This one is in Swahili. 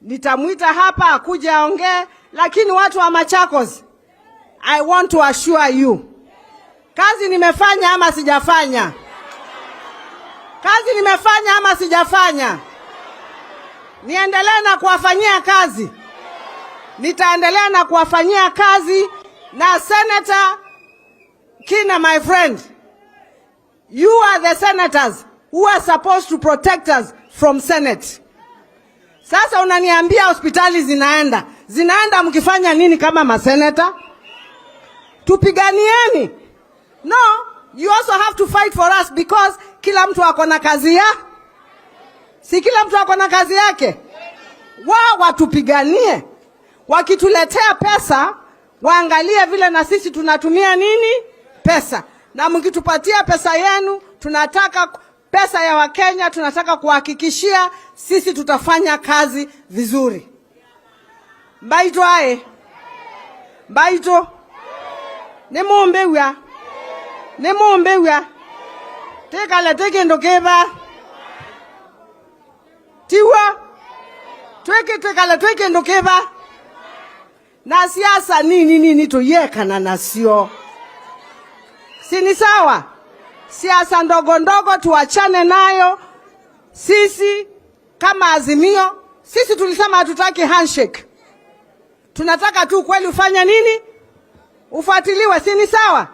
Nitamwita hapa akuje aongee, lakini watu wa Machakos, I want to assure you, kazi nimefanya ama sijafanya? Kazi nimefanya ama sijafanya? Niendelee na kuwafanyia kazi, nitaendelea na kuwafanyia kazi. Na Senator Kina, my friend, you are the senators who are supposed to protect us from Senate. Sasa unaniambia hospitali zinaenda zinaenda, mkifanya nini kama maseneta? Tupiganieni. No, you also have to fight for us because kila mtu ako na kazi ya, si kila mtu ako na kazi yake. Wao watupiganie, wakituletea pesa waangalie vile na sisi tunatumia nini pesa, na mkitupatia pesa yenu, tunataka pesa ya Wakenya, tunataka kuhakikishia sisi tutafanya kazi vizuri. Mbaito ae mbaito nimumbew'a nimumbew'a tikale ti kindu kiva tiwa twiki twikale twi kindu kiva na siasa nini nini tuyekana nasio, si ni sawa? Siasa ndogo ndogo tuachane nayo. Sisi kama Azimio, sisi tulisema hatutaki handshake, tunataka tu kweli ufanye nini, ufuatiliwe, si ni sawa?